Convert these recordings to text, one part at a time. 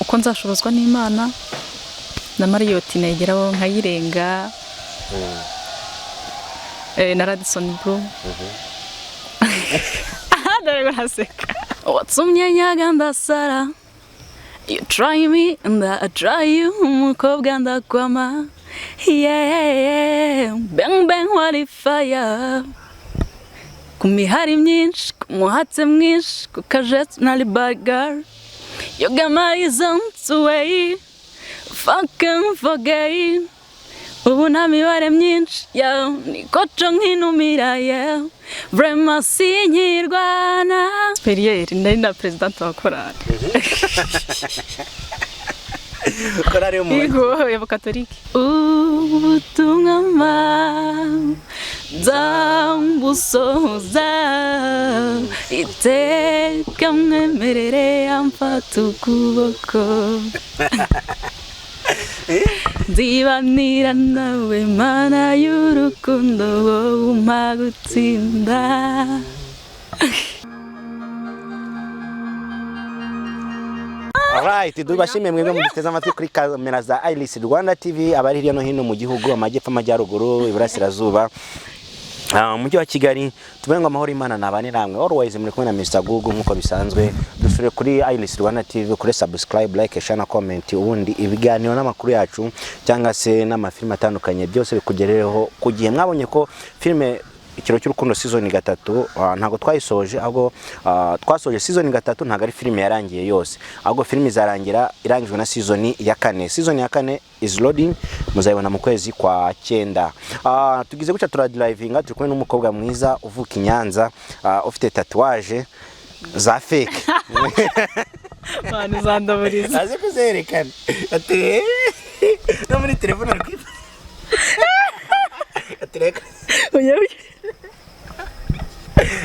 Uko nzashobozwa n'Imana na Marriott nayigeraho nkayirenga, na Radisson Blu. Dore baraseka. Watumye nyaga ndasara. You try me and I try you. Umukobwa ndakwama. Yeah, bang bang wari fire. Ku mihari myinshi, ku muhatse mwinshi, ku kajet nari bad girl. You got my reasons away. Fucking forget. Ubu nta mibare myinshi, yeah, nikoco nkinumira, yeah. Vraiment sinkirwana. Supérieur, nari na présidente wa korali. Korari yo mu Yego, y'abakatolike. Ubutumwa mpa nzabusohoza, iteka mwemerere amfata ukuboko. Nzibanira nawe Mana y'urukundo, wowe umpa gutsinda. Alright, dubashimiye mwebwe muduteze amatwi kuri kamera za Iris Rwanda TV, abari hirya no hino mu gihugu, amajyepfo, amajyaruguru, iburasirazuba, mu mujyi wa Kigali. Tuvuge ngo amahoro Imana nabane namwe. Always muri kumwe na Mr Google nk'uko bisanzwe. Dusure kuri Iris Rwanda TV, kuri subscribe, like, share na comment, ubundi ibiganiro n'amakuru yacu cyangwa se n'amafilime atandukanye byose bikugerereho ku gihe. Mwabonye ko filime Ikiro cy'Urukundo season 3 ntabwo twayisoje, ahubwo twasoje season 3, ntabwo ari filime yarangiye yose, ahubwo filime izarangira irangijwe na season ya 4. Season ya 4 is loading, muzayibona mu kwezi kwa 9. Tugize gutya turadrivinga, turi kumwe n'umukobwa mwiza uvuka i Nyanza, ufite tatouage za fake. Manu zandaburiza. Azi kuzerekana ati no muri telefone ari kwifa ati reka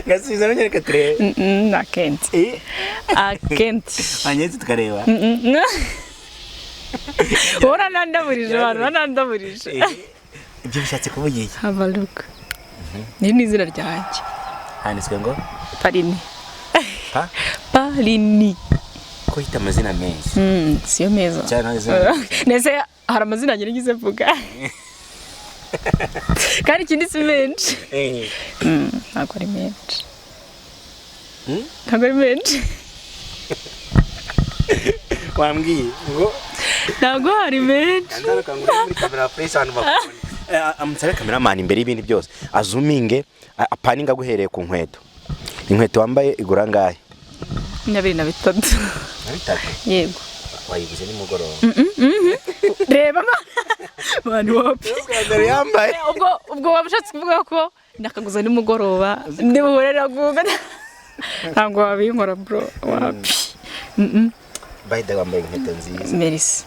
ngasubiza nonyereka turebe. Akenti. Akenti. Hanyuma tukareba. Uranandaburije abantu, uranandaburije. Ibyo bishatse kuvuga iki? Have a look. Ni n'izina ryanjye. Handitswe ngo Parini. Pa? Parini. Ko hita amazina menshi. Siyo meza. Cyane izina. Nese hari amazina ngira ngize mvuga. Kandi ikindi si menshi. Ntabwo ari menshi. Ntabwo ari menshi. Wambwiye ngo ntabwo hari menshi. Muri kamera fresh abantu bakubona. Amusabe cameraman imbere y'ibindi byose azuminge apaninga guhereye ku nkweto. Inkweto wambaye igura ngahe? 23. 23? Yego. Wayiguze nimugoroba. Reba mani wapi? Yambaye. Ubwo wabashatse kuvuga ko nakaguze nimugoroba ndibuhorera guga. Ntabwo wabinkora bro, wapi. By the way, wambaye inkweto nziza. Merci.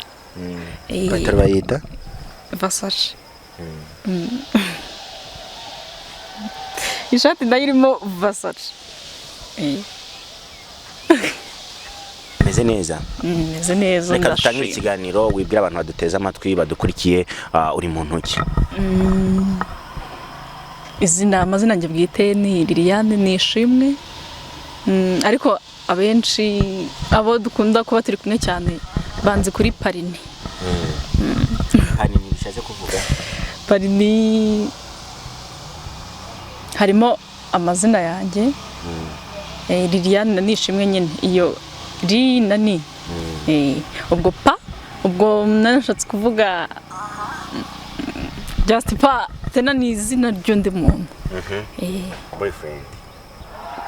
Ipantaro bayita Versace. Ishati nayo irimo Versace. Meze neza. Meze neza. Reka dutangire ikiganiro wibwira abantu baduteze amatwi badukurikiye, uri mu ntoki. Izina amazina njye bwite ni Liliane Nishimwe. Ariko abenshi abo dukunda kuba turi kumwe cyane banze kuri Parini. Parini bishatse kuvuga? Parini harimo amazina yanjye. Liliane Nishimwe nyine iyo ri na ni. Ubwo pa ubwo nashatse kuvuga just pa tena ni izina ry'undi muntu. Boyfriend.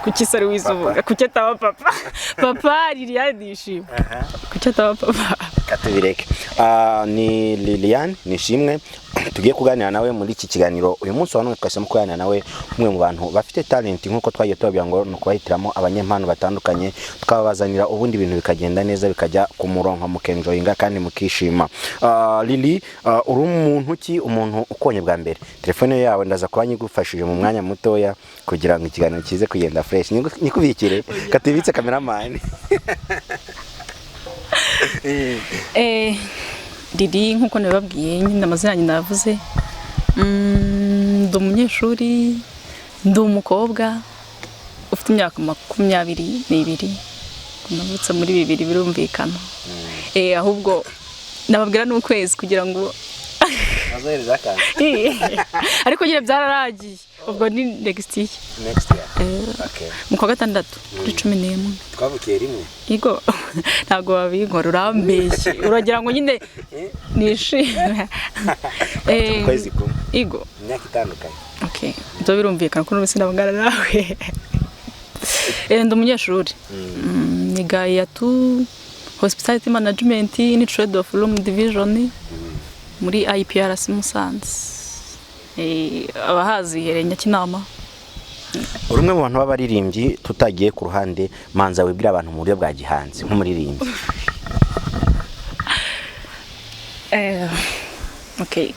Kuki sari wizuvuga? Kuki ataba papa? Papa Liliane Nishimwe. Kuki ataba papa? Katubireke. Ni Liliane Nishimwe tugiye kuganira nawe muri iki kiganiro uyu munsi wa none. Twahisemo kuganira nawe, umwe mu bantu bafite talent nk'uko twagiye tubabwira ngo ni ukubahitiramo abanyempano batandukanye tukabazanira ubundi ibintu bikagenda neza bikajya ku murongo mukenjoyinga kandi mukishima. Lili, uri umuntu ki? Umuntu ukonye bwa mbere telefone yawe ndaza kuba nyigufashije mu mwanya mutoya kugira ngo ikiganiro kize kugenda fresh. Nikubikire katubitse cameraman. Lili nkuko nababwiye nyine amazina yanjye navuze. Ndi umunyeshuri, ndi umukobwa ufite imyaka 22, navutse muri 2000 birumvikana. Ahubwo nababwira n'ukwezi kugira ngo Bazohereza akantu. Ariko nyine byararagiye, ubwo ni next year. Next year. Okay. Mu kwa gatandatu kuri 11. Twavukiye rimwe. Igo, ntabwo wabinkora, urambeshye, uragira ngo nyine nishime. Mu kwezi kumwe. Igo. Imyaka itandukanye. Okay, ibyo birumvikana ko n'ubu sinabangana nawe. Ndi umunyeshuri. Niga IATU Hospitality Management ni Trade of Room Division muri IPRC Musanze. Abahazi hereye Nyakinama. Uri umwe mu bantu b'abaririmbyi, tutagiye ku ruhande, manza wibwira abantu mu buryo bwa gihanzi nk'umuririmbyi. Okay.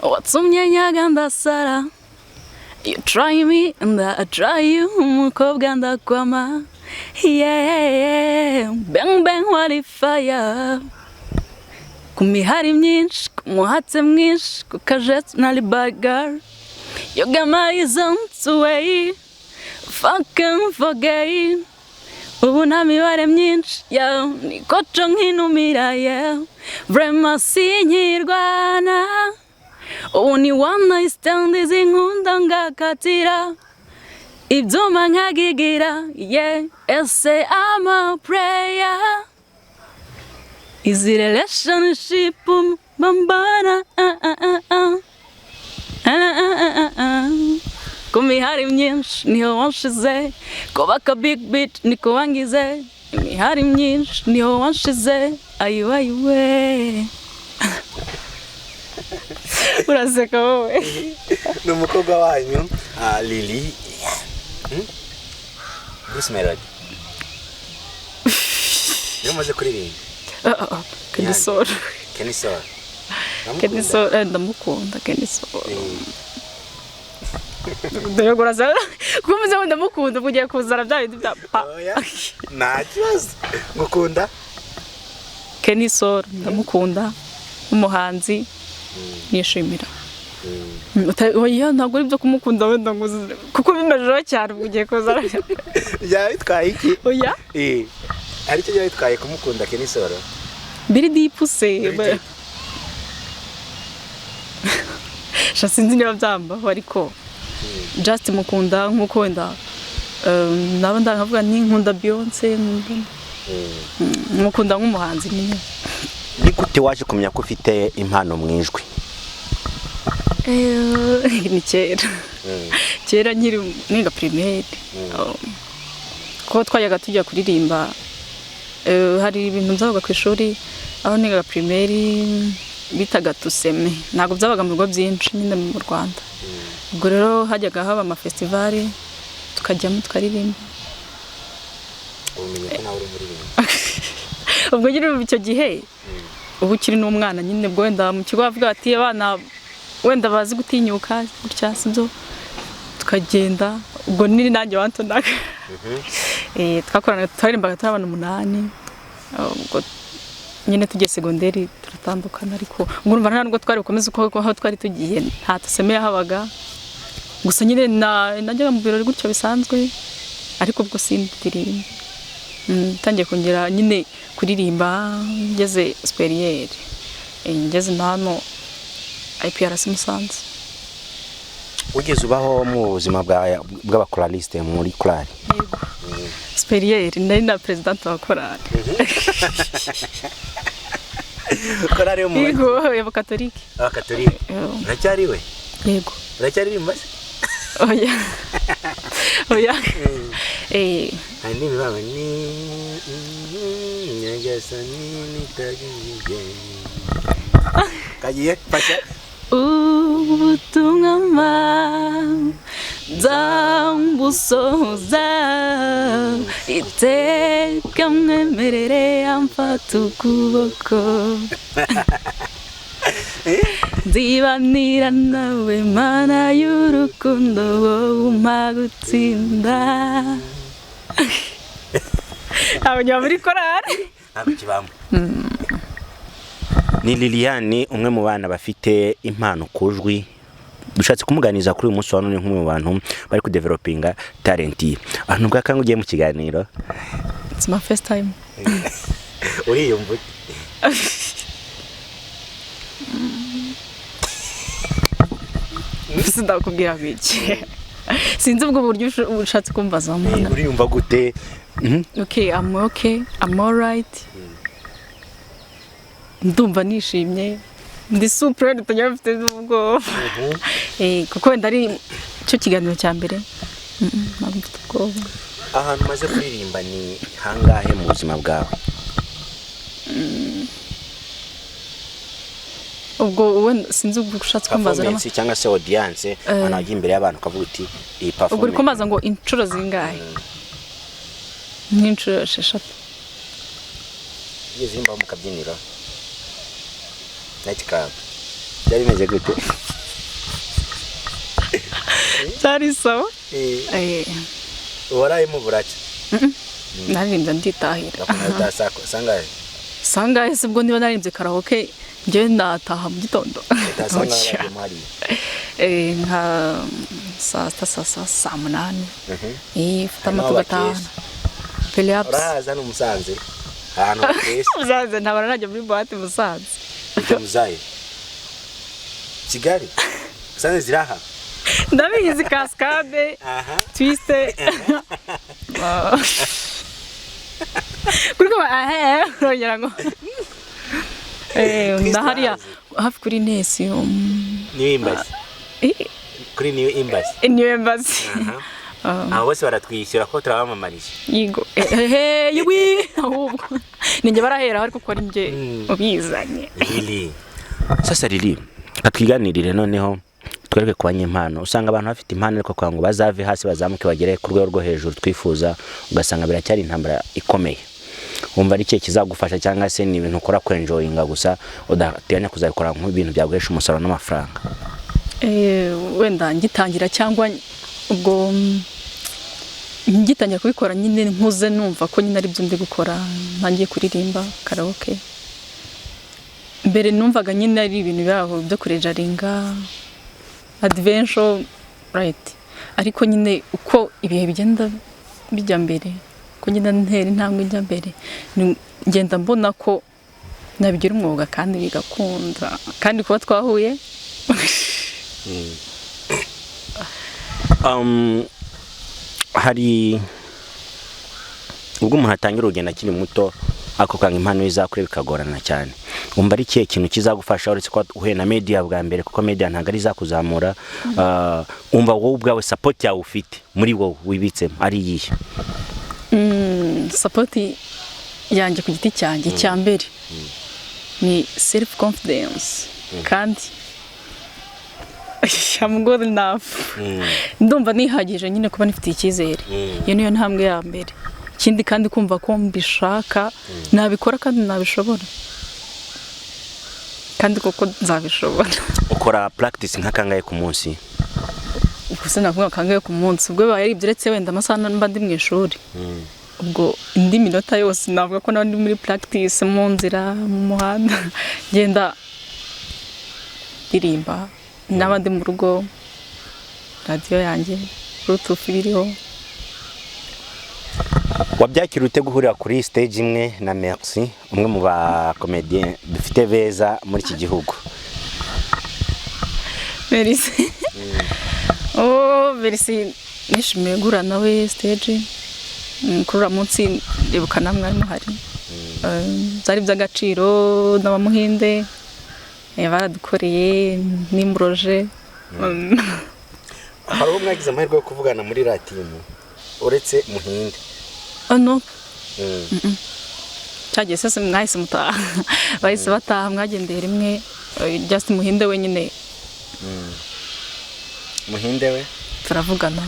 Watumye nyaga ndasara. You try me and I try you. Umukobwa ndakwama. Yeah. Bang bang wali fire. Ku mihari myinshi, ku muhatse mwinshi, ku kajetu nari bad girl. You got my reasons away. Fucking forget. Ubu nta mibare myinshi, yeah. Nikoco nkinumira, yeah. Vrema sinkirwana. Ubu ni one night stand, izi nkunda ngakatira ibyuma nkagigira, yeah. Ese I'm a prayer. Izi relationship mbambana, ah, ah, ah, ah. Ah, ah, ah, ah, ah. Ku mihari myinshi niho wanshize, kubaka big beat niko wangize. Imihari myinshi niho wanshize, ayiwe ayiwe. Uraseka wowe. Ni umukobwa wanyu Lily. Bruce Melody niyo umaze kuririmba? Kenny Sol. Kenny Sol. Kenny Sol, ndamukunda Kenny Sol. Dore uraza kuko mvuze ngo ndamukunda, ubwo ugiye kuzana bya bindi bya pa. Oya, nta kibazo, ngukunda. Kenny Sol ndamukunda nk'umuhanzi nishimira. Oya, ntabwo ari ibyo kumukunda wenda ngo kuko bimajeho cyane, ubwo ugiye kuzana. Byaba bitwaye iki? Oya. Hari icyo byaba bitwaye kumukunda Kenny Sol? Biri deep se. Biri deep. Sha sinzi niba byambaho, ariko just mukunda nk'uko wenda naba ndangavuga nti nkunda Beyonce, nkunda mukunda nk'umuhanzi nyine. Ni gute waje kumenya ko ufite impano mu ijwi? Ni kera. Kera nkiri niga primaire. Kuko twajyaga tujya kuririmba, hari ibintu byabaga ku ishuri aho nigaga primaire bitaga tuseme. Ntabwo byabaga mu bigo byinshi nyine mu Rwanda. Ubwo rero hajyaga haba amafestivali tukajyamo tukaririmba. Ubumenyi ko nawe uri umuririmbyi. Ubwo nyine icyo gihe ubu ukiri n'umwana nyine, ubwo wenda mu kigo bavuga bati abana wenda bazi gutinyuka gutya, sibyo, tukagenda. Ubwo nini nanjye wantonaga. Twakoranaga twaririmbaga turi abana 8. Ubwo nyine tugiye segonderi turatandukana, ariko ubwo urumva nta nubwo twari bukomeze uko aho twari tugiye nta tuseme yahabaga. Gusa nyine najyaga mu birori gutyo bisanzwe, ariko ubwo sindirimba. Ntangiye kongera nyine kuririmba ngeze superieur. Ngeze na hano IPRC Musanze. Wigeze ubaho mu buzima bw'abakoraliste muri korali? Yego. Superieur nari na president wa korali. Korali yo mu Yego, y'abakatolike. Abakatolike. Uracyari we? Yego. Uracyaririmba se? Oya. Oya. Hari n'imibabaro ni nyagasani nitagiye. Kagiye fasha. Ubutumwa nzambusohoza iteka mwemerere amfata ukuboko. Nzibanira nawe mana y'urukundo wowe umpa gutsinda. Abanywa muri korali. Ntabwo kibamo. Ni Liliane, umwe mu bana bafite impano ku jwi Dushatse kumuganiriza kuri uyu munsi wa none nk'umwe mu bantu bari kudevelopinga talent ye. Ahantu bwa kangu ugiye mu kiganiro? It's my first time. Uriyumva ute? Sindakubwira ngo iki, sinzi ubwo buryo ushatse kumbazamo. Uriyumva gute? Okay, I'm okay, I'm alright. Ndumva nishimye, ndi super, tutajya mfite n'ubwoba. Kuko wenda ari cyo kiganiro cya mbere. Ntabwo mfite ubwoba. Ahantu umaze kuririmba ni hangahe mu buzima bwawe? Ubwo wenda sinzi ubwo ushatse kumbaza. Performance cyangwa se audience, ahantu wagiye imbere y'abantu ukavuga uti iyi Ubwo uri performance. kumbaza ngo inshuro zingahe? Nk'inshuro 6. Ugeze uririmba mu kabyiniro, night club, byari bimeze gute? Byari sawa. Warayemo buracya? Naririmbye nditahira. Bakunda sangahe? Sangahe se? Ubwo niba naririmbye karaoke, njyewe ndataha mu gitondo. Sangahe bagiyemo hariya? Nka saa sita, saa munani. Fata Hari moto n'aho ugataha. bakesha. Peleaps. Urahaza ni Musanze ahantu bakesha? Musanze ntabara najya muri boîte Musanze. Ujya muzaye Kigali, Musanze ziraha. Ndabizi, Cascade, Aha. Twiste. Kuri ko ahe urongera ngo Twiste. Ndahariya Urahazi? Hafi kuri Nesi. New Embassy. Kuri New Embassy. New Embassy. Abo bose baratwishyura ko turabamamarije. Yigo ehe yiwi, ahubwo ninjye barahera ariko ko ari njye ubizanye. Lili, sasa Lili, katwiganirire noneho twereke ku banyempano. Usanga abantu bafite impano, ariko kugira ngo bazave hasi bazamuke bagere ku rwego rwo hejuru twifuza, ugasanga biracyari intambara ikomeye. Wumva ari ikihe kizagufasha, cyangwa se ni ibintu ukora kwenjoyinga gusa, udateganya kuzabikora nk'ibintu byaguhesha umusaruro n'amafaranga? Wenda ngitangira, cyangwa ubwo ngitangira kubikora nyine, nkuze numva ko nyine ari byo ndi gukora. Ntangiye kuririmba karaoke mbere, numvaga nyine ari ibintu byaho byo kurejaringa adventure, right? Ariko nyine uko ibihe bigenda bijya mbere, uko ngenda ntera intambwe ijya mbere, ngenda mbona ko nabigira umwuga kandi bigakunda, kandi kuba twahuye. Hari ubwo umuntu atangira urugendo akiri muto, ako kanga impano ye izakure bikagorana cyane. Wumva ari ikihe kintu kizagufasha, uretse ko uhuye na media bwa mbere, kuko media ntabwo ari izakuzamura? Wumva wowe ubwawe support yawe ufite muri wowe wibitsemo ari iyihe? Support yanjye ku giti cyanjye, icya mbere ni self confidence, kandi I'm good enough. Ndumva nihagije nyine, kuba nifitiye icyizere, iyo niyo ntambwe ya mbere. Ikindi kandi, kumva ko mbishaka, nabikora kandi nabishobora, kandi koko nzabishobora. Ukora practice nka kangahe ku munsi? Ubwo se navuga kangahe ku munsi? Ubwo bibaye ari ibyo, uretse wenda amasaha mba ndi mu ishuri, ubwo indi minota yose navuga ko nawe ndi muri practice, mu nzira, mu muhanda ngenda ndirimba, n'aba ndi mu rugo, radiyo yanjye bluetooth biriho. Wabyakira ute guhurira kuri stage imwe na Merci, umwe mu ba comédien dufite beza muri iki gihugu? Merci, oh Merci, nishimiye guhura nawe stage. Kuri uriya munsi ndibuka namwe mwari muhari. Byari iby'agaciro n'abamuhinde baradukoreye n'imuroje. Hari uwo mwagize amahirwe yo kuvugana muri ratimu uretse Muhinde? Oh no, cyagiye sese mwahise mutaha, bahise bataha, mwagendeye rimwe. Just Muhinde wenyine. Muhinde we? Turavugana.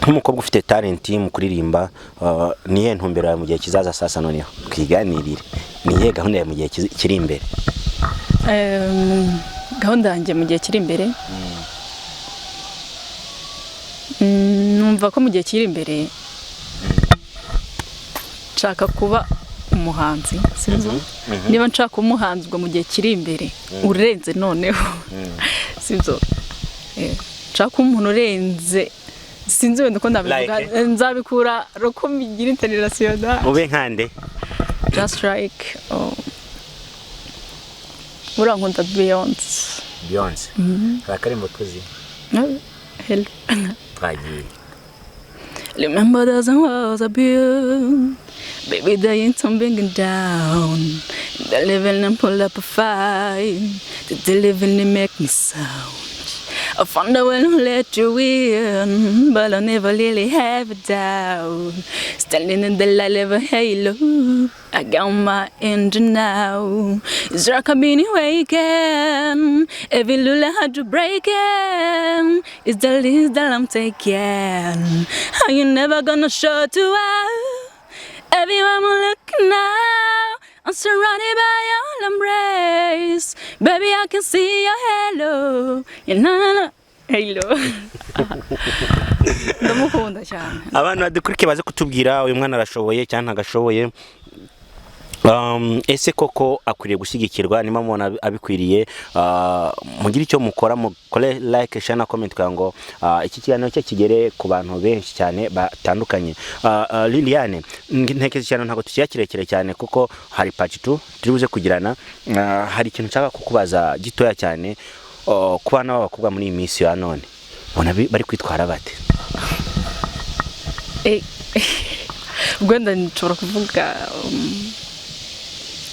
Nk'umukobwa ufite talent mu kuririmba, niyihe ntumbero yawe mu gihe kizaza? Sasa noneho twiganirire, niyihe gahunda yawe mu gihe kiri imbere? Gahunda yanjye mu gihe kiri imbere, numva ko mu gihe kiri imbere nshaka kuba umuhanzi, sibyo? Niba nshaka kuba umuhanzi, ubwo mu gihe kiri imbere urenze noneho, sibyo? Nshaka kuba umuntu urenze, sinzi wenda uko ndabivuga. Like? Nzabikura roko migira international. Ube nkande? Just like, oh, buriya nkunda Beyonce. Beyonce, hari akarimbo tuzi? Hello. Twagiye. Remember those walls I built. Baby, they ain't tumbling down. The living and pull up a fight. The living they make me sound. I found a way to let you in, but I never really have a doubt. Standing in the light of a halo, I got my engine now. It's like I've been waking. Every rule I had to break in. It's the least that I'm taking. How you never gonna show to out? Everywhere I'm looking now, I'm surrounded by your embrace. Baby, I can see your halo. You know, halo. Ndamukunda cyane. Abantu badukurikiye baze kutubwira, uyu mwana arashoboye cyangwa ntagashoboye? Ese koko akwiriye gushyigikirwa? Niba mubona abikwiriye, mugire icyo mukora, mukore like, share na comment kugira ngo iki kiganiro cye kigere ku bantu benshi cyane batandukanye. Liliane, ntekereza cyane ntabwo tukiri kirekire cyane kuko hari part 2 turi buze kugirana. Hari ikintu nshaka kukubaza gitoya cyane. Ku bana b'abakobwa muri iyi minsi ya none, ubona bari kwitwara bate? Wenda nshobora kuvuga,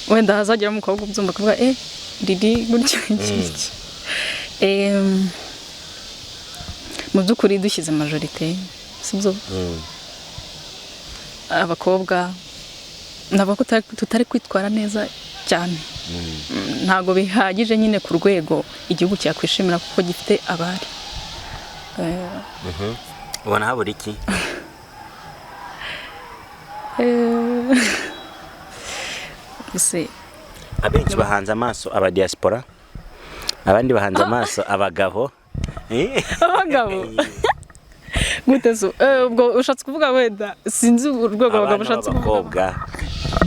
wenda hazagira umukobwa ubyumva akavuga riri gutya iki iki. Mu by'ukuri dushyize majorité, sibyo, abakobwa navuga ko tutari kwitwara neza cyane. Ntabwo bihagije nyine ku rwego igihugu cyakwishimira kuko gifite abari. Ubona habura iki? Gusa Abenshi bahanze amaso aba diaspora, abandi bahanze amaso abagabo. Abagabo gute so? Ubwo ushatse kuvuga wenda sinzi urwego abagabo Abana ushatse kuvuga. b'abakobwa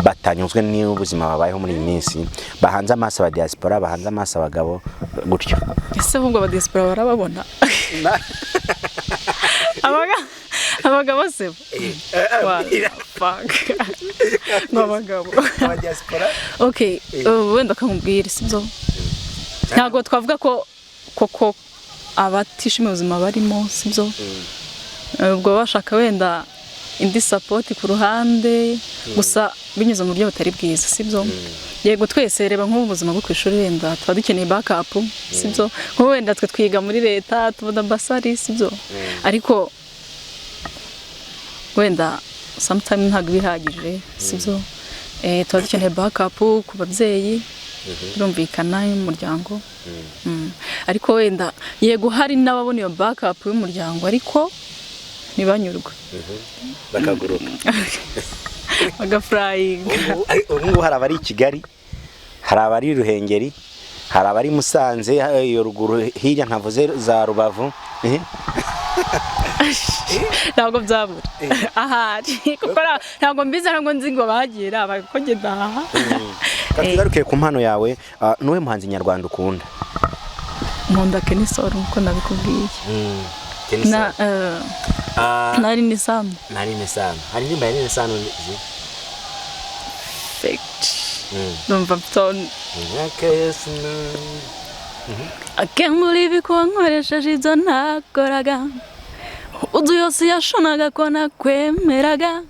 batanyuzwe n'ubuzima babayeho muri iyi minsi, bahanze amaso aba diaspora, bahanze amaso abagabo gutyo. Ese ahubwo aba diaspora barababona? Abagabo se bo? What the fuck, ngo abagabo? Aba diaspora. Okay, wenda akamubwira, sibyo, ntabwo twavuga ko koko abatishimiye ubuzima barimo, sibyo? Ubwo bashaka wenda indi support ku ruhande, gusa binyuze mu buryo butari bwiza, sibyo? Yego, twese, reba nk'ubu buzima bwo ku ishuri, wenda tuba dukeneye backup, sibyo? Nk'ubu wenda twe twiga muri leta, tubona bursary, sibyo? Ariko wenda sometime ntabwo iba ihagije, sibyo? Tuba dukeneye backup ku babyeyi, birumvikana, y'umuryango. Ariko wenda yego hari n'ababona iyo backup y'umuryango ariko ntibanyurwe. Bakaguruka. Bagafurayinga. Ubu ngubu hari abari i Kigali, hari abari i Ruhengeri, hari abari i Musanze, iyo ruguru hirya ntavuze za Rubavu. Ntabwo byabura ahari, kuko ntabwo mbizi, ntabwo nzi ngo bagira ko njye ndaha. Tugaruke ku mpano yawe. Nuwe muhanzi nyarwanda ukunda? Nkunda Kenny Sol nkuko nabikubwiye na Alyn Sano. Na Alyn Sano, hari indirimbo ya Alyn Sano uzi? Perfect, numva mfite I can't believe ko wankoresheje ibyo ntakoraga, udu yose yashonaga ko nakwemeraga,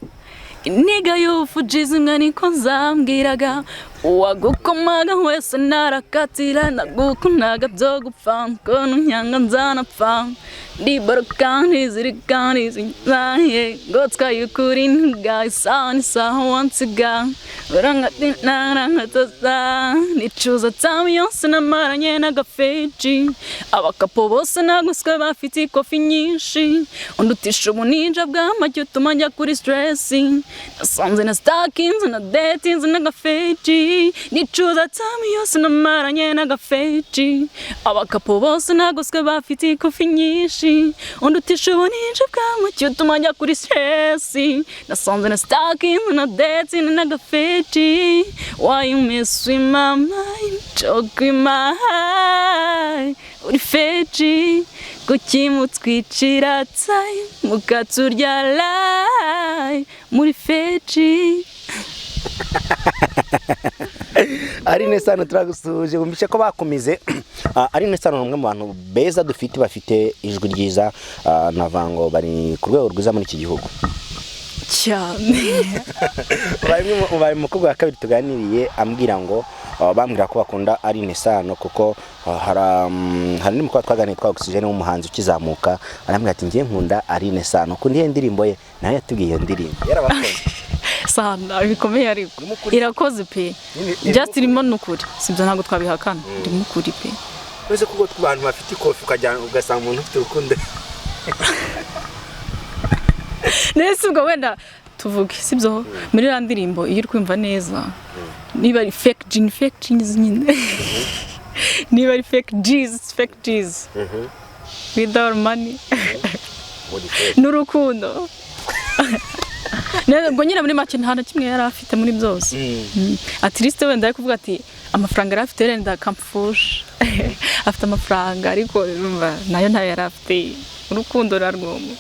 iniga y'ubufuji zimwe niko nzambwiraga, uwagukomaga wese narakatira, nagukundaga byo gupfa, ukuntu nyanga nzanapfa, ndiboroka ntizirika ntizinzaye ngo twayukuri ntiga isaha n'isaha wansiga urangatinarangatoza, nicuza tamu yose namaranye n'agafeji, abakapo bose naguswe bafite ikofi nyinshi, undutisha ubuninja bw'amagi utuma njya kuri stress, nasanze na stakinze na datinze n'agafeji. Nicuza time yose namaranye n'agafeji. Abakapo bose nagoswe bafite ikofi nyinshi. Undutisha ubuninja bw'amacyo utuma njya kuri stress. Nasanze na stuck in na dating n'agafeji. Why you mess with my mind, joke with my heart? Uri feji, kuki mutwicira time mukaturya life muri feji? Aline Sano, turagusuhuje, wumvishe ko bakumize. Aline Sano ni umwe mu bantu beza dufite, bafite ijwi ryiza, navuga ngo bari ku rwego rwiza muri iki gihugu. Cyane. Ubaye umukobwa wa kabiri tuganiriye ambwira ngo bambwira ko bakunda Aline Sano, kuko hari n'umukobwa twaganiriye twa Oxygen w'umuhanzi ukizamuka, arambwira ati: "Ngiye nkunda Aline Sano, kundi iyo ndirimbo ye." Nawe yatubwiye iyo ndirimbo yarabakoze. Sana bikomeye, ariko Irimo ukuri. Irakoze pe. Irimo Just irimo n'ukuri, sibyo? Ntabwo twabihakana, irimo ukuri pe. Uretse kuko abantu bafite ikofi, ukajya ugasanga umuntu ufite urukundo. Nese ubwo wenda tuvuge, sibyo, muri iriya ndirimbo iyo uri kumva neza, niba ari fake jean, fake jeans nyine, niba ari fake G's, fake G's without money n'urukundo. Ubwo nyine muri make nta na kimwe yari afite muri byose. At least wenda ari kuvuga ati amafaranga yari afite, wenda kamfusha afite amafaranga, ariko urumva nayo ntayo yari afite, urukundo rarwomo.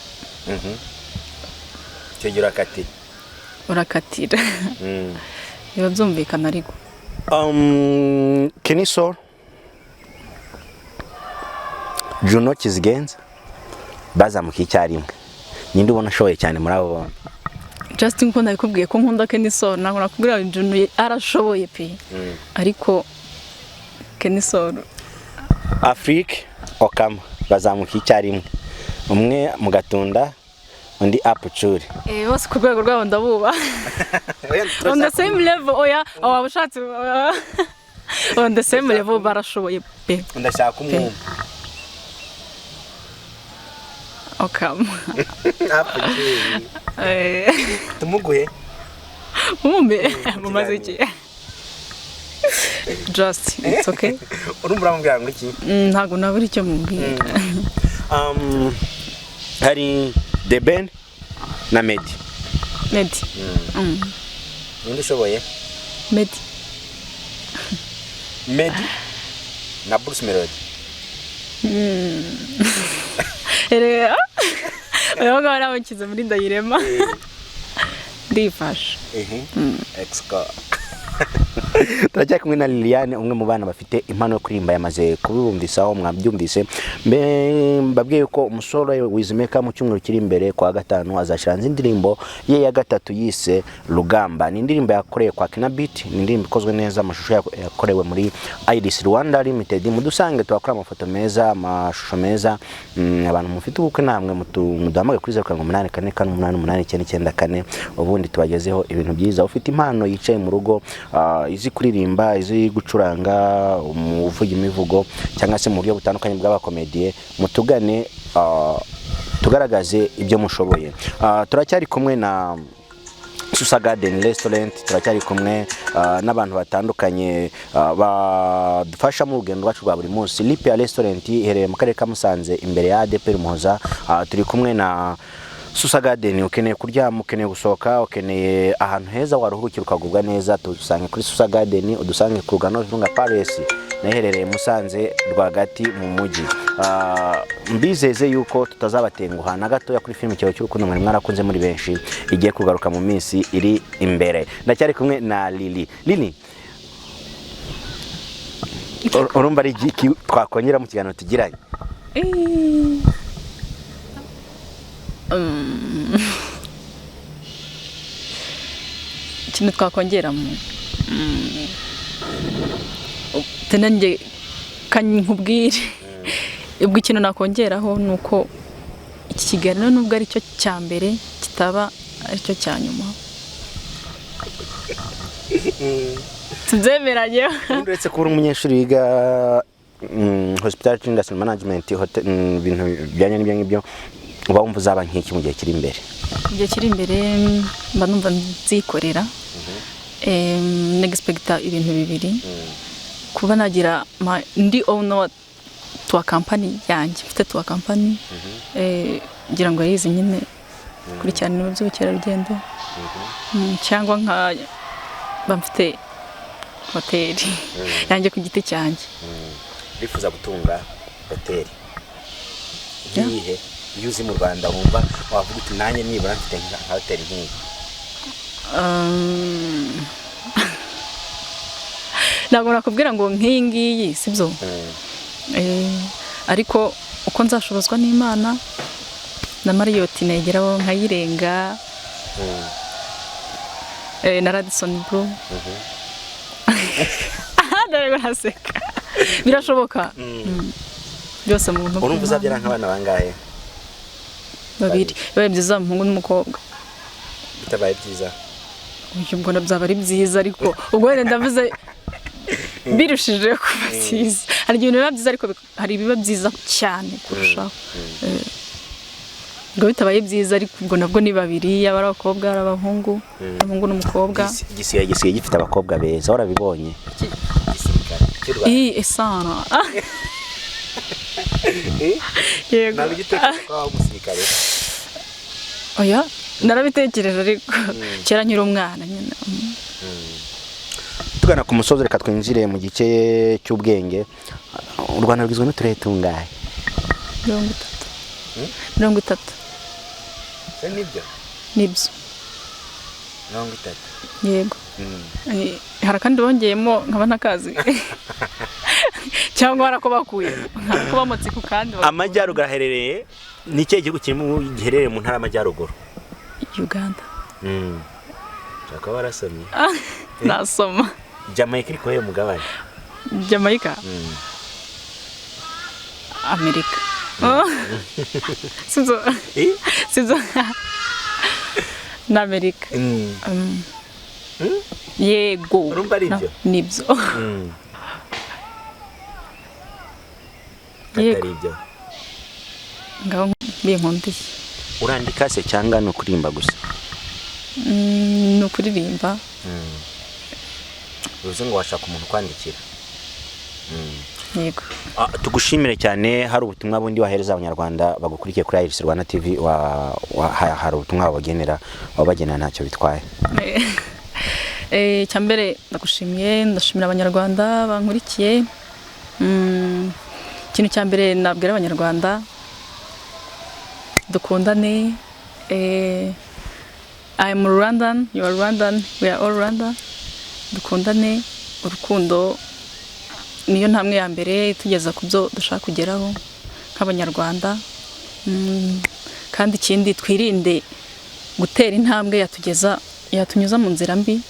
Icyo gihe urakatira. Urakatira, biba byumvikana ariko. Kenny Sol, Juno Kizigenza bazamukiye icyarimwe, ninde ubona ashoboye cyane muri abo bombi? Just nkuko nabikubwiye ko nkunda Kenny Sol, ntabwo nakubwira ngo Juno arashoboye pe, ariko Kenny Sol. Afrique Okama bazamukiye icyarimwe, umwe mu Gatunda, undi apucuri. Bose ku rwego rwabo ndabuba, on the same level. Oya, waba ushatse on the same level, barashoboye pe. Ndashaka umwumva. Okama. Apucuri. Tumuguhe. Mumbe mumaze iki? Just it's okay. Urumva uramubwira ngo iki? Ntabwo nabura icyo mubwira. Hari The Ben na Meddy. Meddy. Ninde ushoboye? Meddy. Meddy na Bruce Melody. Erega uyu nguyu namukize muri ndayirema, ndifashe. Exco. Turacyari kumwe na Liliane, umwe mu bana bafite impano yo kuririmba, yamaze kubibumvisaho, mwabyumvise. Mbe mbabwiye ko umusore Wizmaker mu cyumweru kiri imbere kwa gatanu azashyira hanze indirimbo ye ya gatatu yise Rugamba. Ni indirimbo yakoreye kwa Kinabit, ni indirimbo ikozwe neza, amashusho yakorewe muri Iris Rwanda Limited. Mudusange tuhakora amafoto meza, amashusho meza. Abantu mufite ubukwe namwe muduhamagare kuri 0784488994, ubundi tubagezeho ibintu byiza. Ufite impano yicaye mu rugo, izi kuririmba, izi gucuranga, umuvuga imivugo cyangwa se mu buryo butandukanye bw'abakomediye, mutugane, tugaragaze ibyo mushoboye. Turacyari kumwe na Susa Garden Restaurant, turacyari kumwe n'abantu batandukanye badufasha mu rugendo rwacu rwa buri munsi. Lipia Restaurant iherereye mu karere ka Musanze imbere ya ADPR Muhoza. Turi kumwe na Susa Garden. Ukeneye kuryama, ukeneye gusohoka, ukeneye ahantu heza waruhukira ukagubwa neza, tudusange kuri Susa Garden, udusange ku Rugano Virunga Palace, nayo iherereye Musanze rwagati mu mujyi. Mbizeze yuko tutazabatenguha na gatoya kuri filime Ikibazo cy'Urukundo mwari mwarakunze muri benshi, igiye kugaruka mu minsi iri imbere. Ndacyari kumwe na Lili. Lili, urumva ari iki twakongera mu kiganiro tugiranye? Ikintu twakongeramo, tena njye nkubwire, ubwo ikintu nakongeraho ni uko iki kiganiro nubwo ari cyo cya mbere, kitaba ari cyo cya nyuma, tubyemeranyeho. Ubundi uretse kuba uri umunyeshuri wiga hospitality industry management, ibintu bijyanye n'ibyo ngibyo, uba wumva uzaba nk'iki mu gihe kiri imbere? Mu gihe kiri imbere mba numva nzikorera. Nexpecta ibintu bibiri: kuba nagira ndi owner wa tour company yanjye, mfite tour company, ngira ngo yayizi nyine, kurikirana ibintu by'ubukerarugendo, cyangwa nka mba mfite hoteli yanjye ku giti cyanjye. Bifuza gutunga hoteli nk'iyihe? Iyo uzi mu Rwanda wumva wavuga uti: "Nanjye nibura mfite nka hoteli nk'iyi." Ntabwo nakubwira ngo nk'iyi ngiyi, sibyo? Ariko uko nzashobozwa n'Imana na Marriott negeraho nkayirenga, na Radisson Blu. Dore naseka, birashoboka. Byose mu buntu Urumva bw'Imana. uzabyara nk'abana bangahe? Babiri, bibaye byiza umuhungu n'umukobwa. Bitabaye byiza? Uyu mbona byaba ari byiza, ariko ubwo wenda ndavuze birushije kuba byiza. Hari ibintu biba byiza, ariko hari ibiba byiza cyane kurushaho. Ubwo bitabaye byiza, ariko ubwo nabwo ni babiri, yaba ari abakobwa, ari abahungu, umuhungu n'umukobwa. Gisigaye gifite abakobwa beza, warabibonye? Igisirikare cy'u Rwanda. Iyi esana. Yego. Ntabwo ujya utekereza ko waba umusirikare? Oya, narabitekereje, ariko kera nkiri umwana nyine. Tugana ku musozi, reka twinjire mu gice cy'ubwenge. U Rwanda rugizwe n'uturere tungahe? 30, 30. Se nibyo? Nibyo. 30? Yego. Hari akandi bongeyemo nkaba ntakazi, cyangwa hari ako bakuye, hari ako bamotse ku kandi. Amajyaruguru aherereye, ni ikihe gihugu kirimo giherereye mu ntara y'Amajyaruguru? Uganda. Ushobora kuba warasomye. Nasoma. Jamaica iri kuwuhe mugabane? Jamaica? Amerika. Oh. Sinzo. Eh? Sinzo, ni Amerika. Yego. Urumva ari ibyo? Nibyo. Yego. Atari ibyo? Ngaho binkundiye. Urandika se cyangwa ni ukuririmba gusa? Ni ukuririmba. Bivuze ngo washaka umuntu ukwandikira? Yego. Ah, tugushimire cyane. Hari ubutumwa bundi wahereza Abanyarwanda bagukurikiye kuri Iris Rwanda TV? Hari ubutumwa wabagenera? Wabagenera ntacyo bitwaye. Icyambere ndagushimiye, ndashimira Abanyarwanda bankurikiye. Ikintu cya mbere nabwira Abanyarwanda: dukundane. I am Rwandan, you are Rwandan, we are all Rwanda. Dukundane, urukundo niyo ntambwe ya mbere itugeza ku byo dushaka kugeraho nk'Abanyarwanda. Kandi ikindi, twirinde gutera intambwe yatugeza, yatunyuza mu nzira mbi,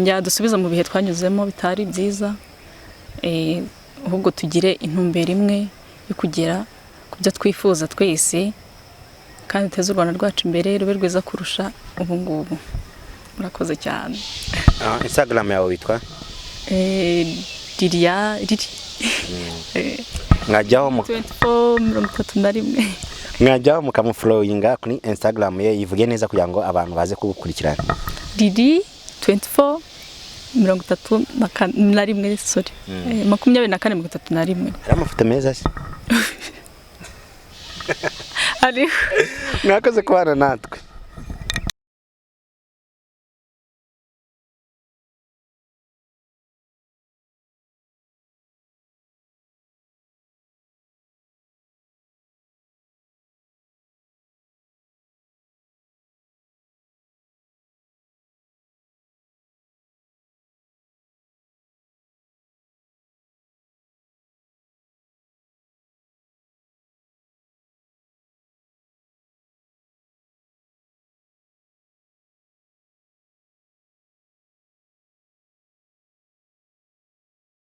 yadusubiza mu bihe twanyuzemo bitari byiza, ahubwo tugire intumbero imwe yo kugera ku byo twifuza twese, kandi duteze u Rwanda rwacu imbere, rube rwiza kurusha ubu ngubu. Murakoze cyane. Ah, Instagram yawe witwa? Lilia Lili. Mwajyaho mu 24 31. Mwajyaho mukamufollowinga kuri Instagram ye. Yivuge neza kugira ngo abantu baze kugukurikirana. Lili 24 31, sorry, 24 31. Hari amafoto meza se? Hariho. Mwakoze kubana natwe.